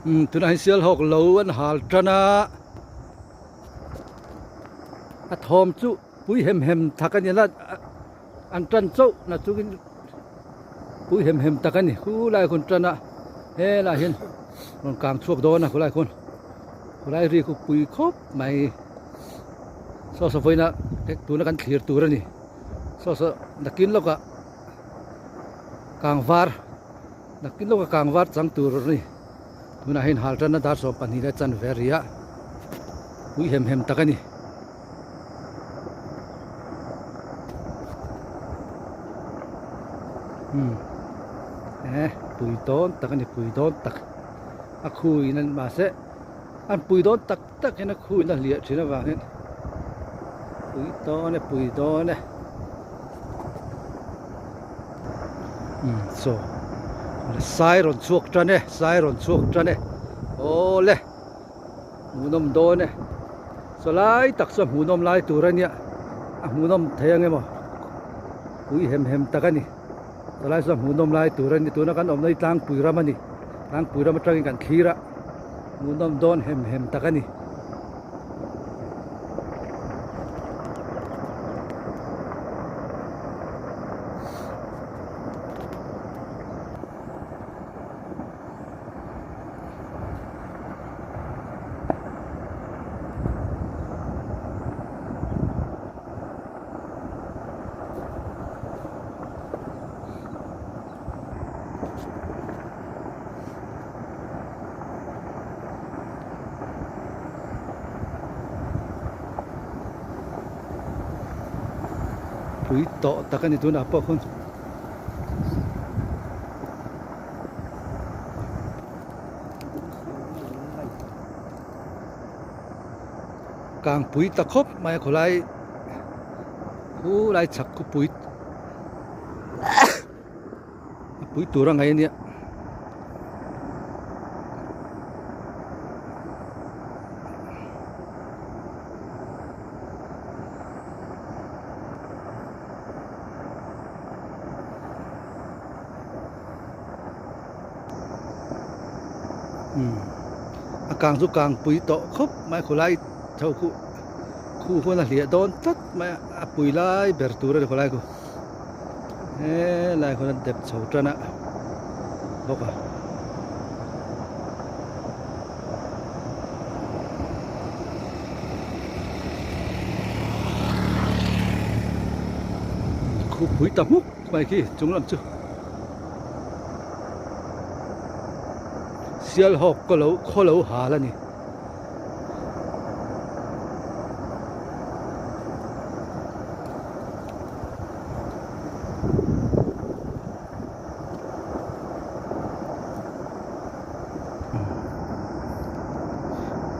Umm tunah hian Sialhawk lo an hal tan a, a thawm chu pui hem hem tak a ni a, an tan chauh na chungin pui hem hem tak a ni khulai hun tan a helaiah hian rawn kang chhuak dawn a khulai khawn khulai ri khu pui khawp mai saw saw vawiina tuna kan thlir tur a ni saw saw nakin lawkah kang var. Nakin lawka kang var chang tur a ni. Tunah hian hal tanna dar 12 leh chanve a ri a, ui hem hem tak a ni. Umm eh pui dawn tak a ni pui dawn tak a khuin an mahse an pui dawn tak tak hian a khuin a hliah thin avangin pui dawn e pui dawn e. Umm chaw sai rawn chhuak tan e sai rawn chhuak tan e awle hmuhnawm dawn e chaw lai tak chu a hmuhnawm lai tur a nia a hmuhnawm thei ang emaw pui hem hem tak a ni chaw lai chu a hmuhnawm lai tur a ni tuna kan awmna hi tlangpui ram a ni tlangpui ram atangin kan thlir a hmuhnawm dawn hem hem tak a ni. Pui tawh tak a ni tunah pawh khawn kang pui ta khawp mai a khawlai khulai chhak khawpui A pui tur a ngaih a nia. Umm a kang chu kang pui tawh khawp mai khawlai tho khu khu huan a hliah dawn tlat mai a a pui lai ber tur a ni khawlai khu. Helai khawn a dep chho tan a bawk a. Khupui ta hmuk mai khi chung lam chu. Sialhawk ka lo khaw lo hal a ni.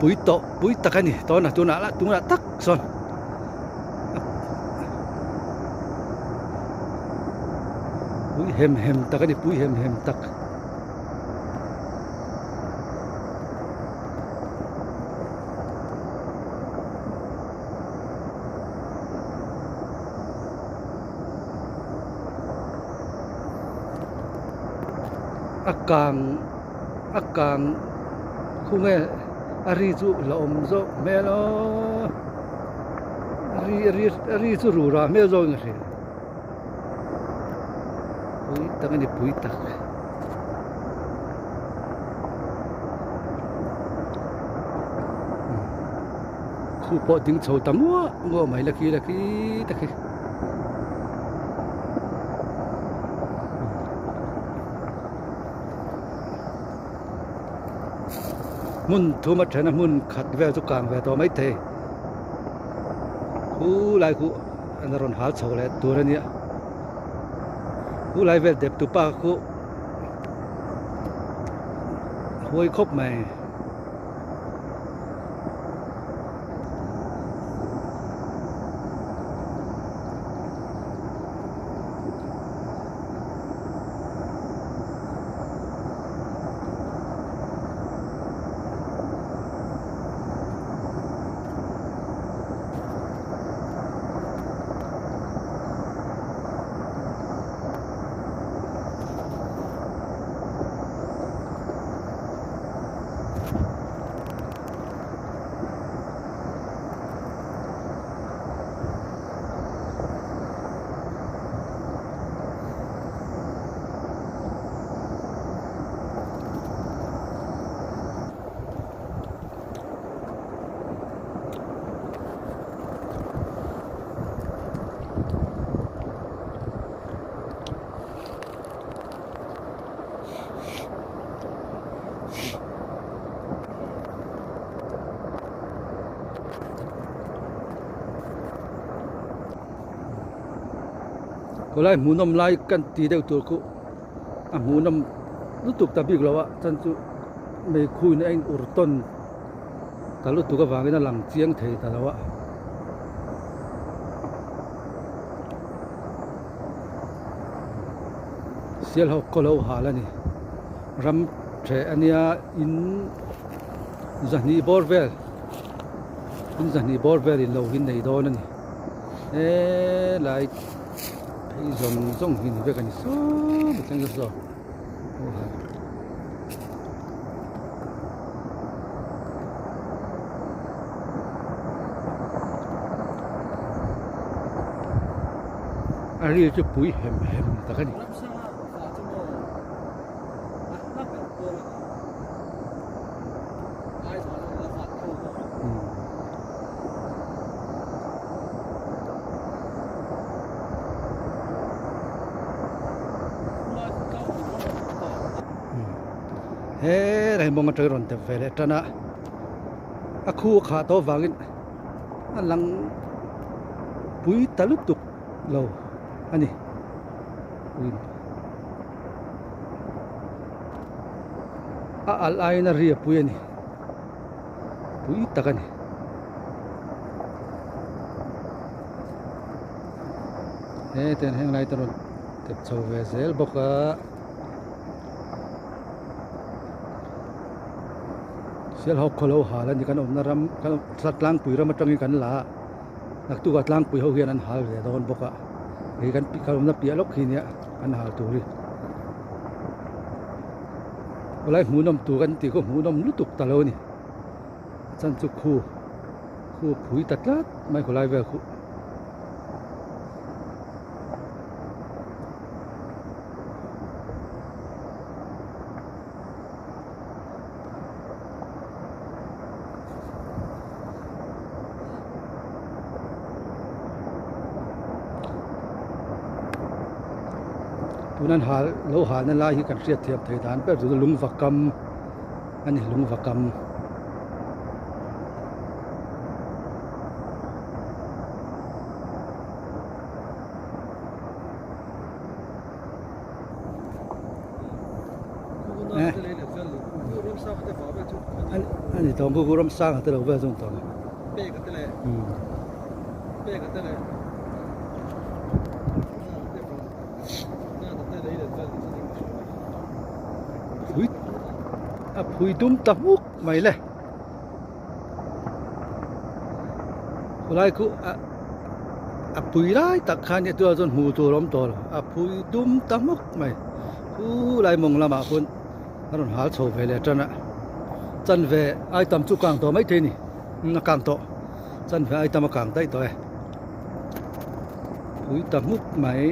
Pui tawh pui tak a ni tawnah tunah lah tunah tak sawn pui hem hem tak a ni pui hem hem tak. A kang a kang khu nge a ri chu la awm zawk hmel aw a ri a ri a ri chu rura hmel zawk in ka hria pui tak a ni pui tak. Khu pawh ding chho ta nguah nguah mai la khi la khi ta khi. Hmun thum a then a hmun khat vel chu kang ve tawh mai thei. Khu lai khu an rawn hal chho leh tur a nia. Khu lai vel dep tu pa khu huai khawp mai. Khawlai hmuhnawm lai kan ti deuh tur khu a hmuhnawm lutuk ta bik lo a chan chu meikhuin a in ur tawn ta lutuk avangin a lang chiang thei ta lo a. Sialhawk khaw lo hal a ni. Ram theh a nia in zahnih bawr vel in zahnih bawr vel in lo hi nei dawn a ni. Helai phei zawng zawng hi ni vek a ni sawm a thleng saw aw hai. A ri chu pui hem hem tak a ni. He lai mawng atang rawn dep ve leh tan a a khu a khah tawh avangin a lang pui ta lutuk lo a ni. A alh aiin a ri a pui a ni pui tak a ni. Hetiang heng lai te rawn dep chho ve zel bawk a. Sialhawk khaw lo hal a ni kan awmna ram kan tlangpui ram atangin kan la a naktukah tlangpui ho hian an hal ve dawn bawk a hei kan kan awmna piah lawk hi nia an hal tur hi khawlai hmuhnawm tur kan tih khaw hmuhnawm lutuk ta lo a ni a chhan chu khu khu phui ta tlat mai khawlai vel khu. Tunan hal lo halna lai hi kan hriat thiam thei dan ber chu lungvakam a ni lungvakam. Ani tawng khu ram sang te lo vel zawng tawng phui a phui dum ta hmuk mai le khulai khu a a pui lai tak khan nia tunah chuan hmuh tur a awm tawh lo a phui dum ta hmuk mai khulai mawng lamah khawn a rawn hal chho ve leh tan a chanve ai tam chu kang tawh maithei a ni a kang tawh chanve ai tam a kang daih tawh e pui ta hmuk mai.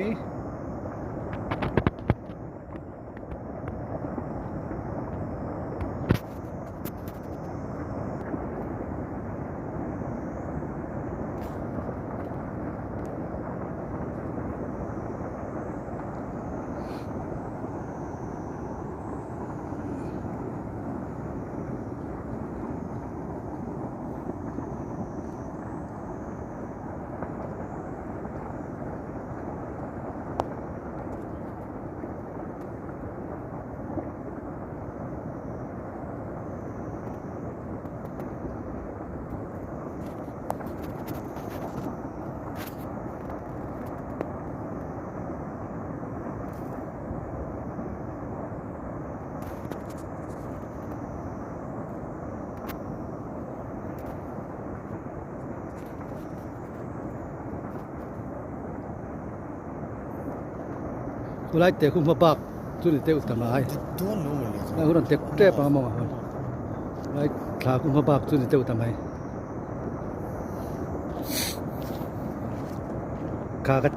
Khulai te khu hma bak chu ni deuh ta mai a hun an tek tep ang a mawng ah chuan khulai thla khu hma bak chu ni deuh ta mai kha ka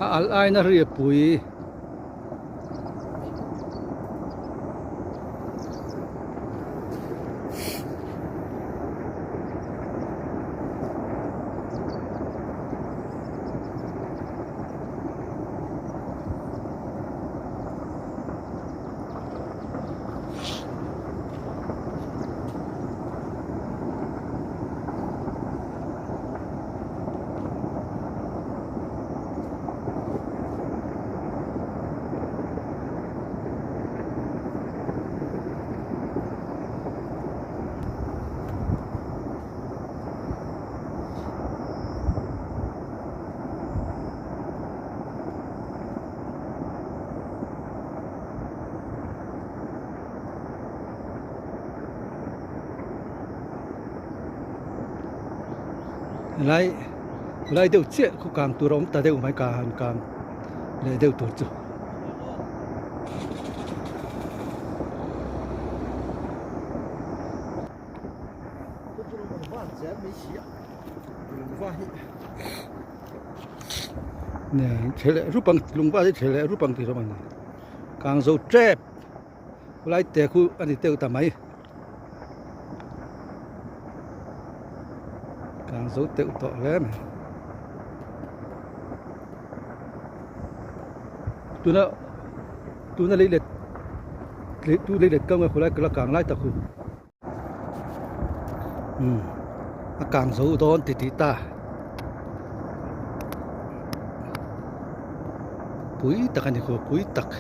a al aina ri a pui. Helai helai deuh chiah khu kang tur a awm ta deuh mai ka han kang leh deuh tur chu. Nè leh rup ang lungva hi thle leh rup ang tih rawng a ni kang zo tep khulai te khu a ni deuh ta mai kang zo deuh tawh hle mai tuna tuna lei let tu lei let kam khulai ka la kang lai tak khu. Umm a kang zo dawn ti tih ta pui tak a ni khaw pui tak.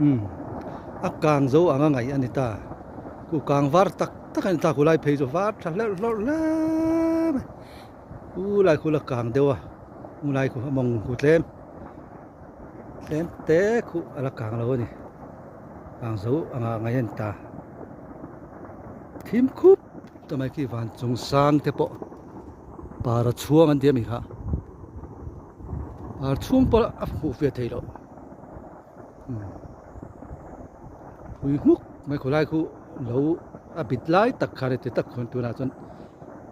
Umm a kang zo anga ngaih a ni ta ku kang var tak tak a ni ta khulai phei chu var tha hleuh hlawrh hle mai u lai khu la kang deuh a u lai khu a mawng khu tlem. Tlem te khuh a la kang lo a ni kang zo anga ngaih a ni ta thim khup ta mai khi van chung sang te pawh para chhuang an ti a mi kha par chhung pawh a hmuh ve theih loh phui hmuk mai khawlai khu lo a bit lai tak khan ti tak khuan tunah chuan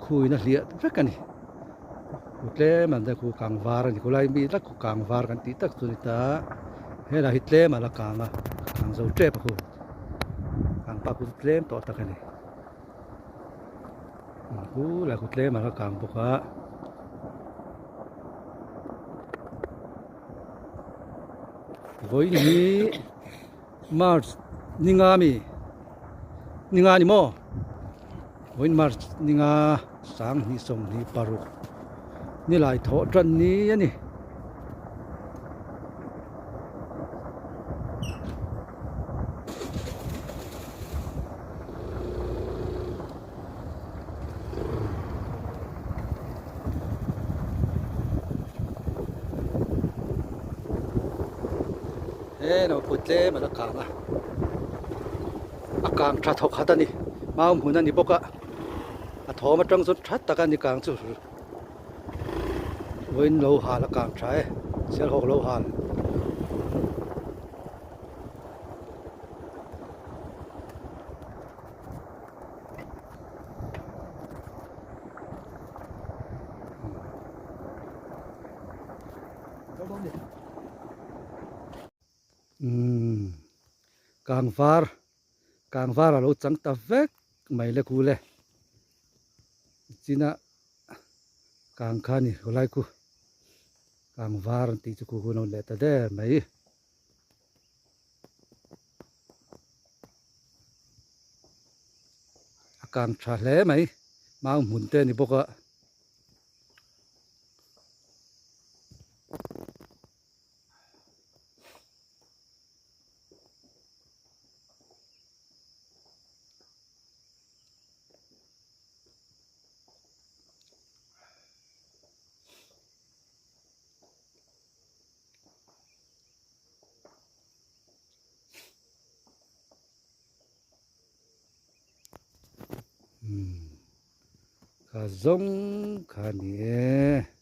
khuin a hliah vek a ni. Ku tlem an khu kang var a ni khulai mi tak khu kang var kan tih tak chu a ni ta helai hi tlem a la kang a kang zo tep a khu kang pah khu chu tlem tawh tak a ni khu lai khu tlem a la kang bawk a. Vawiin hi March ni nga mi ni nga ni maw vawiin March ni nga sanghnih sawmhnih paruk ni lai thawh tan ni a ni. He naupang tlem a la kang a a kang tha thawk khat a ni mau hmun a ni bawk a a thawm atang chuan tha tak a ni kang chu vawiin lo hal a kang tha e sialhawk lo hal. Umm kangvar kangvar a lo chang ta vek mai le kule china kang kha ni khawlai khu kangvar an tih chu khu hun a awm leh ta der mai. A kang tha hle mai mau hmun te a ni bawk a. Kha zawng kha a ni e.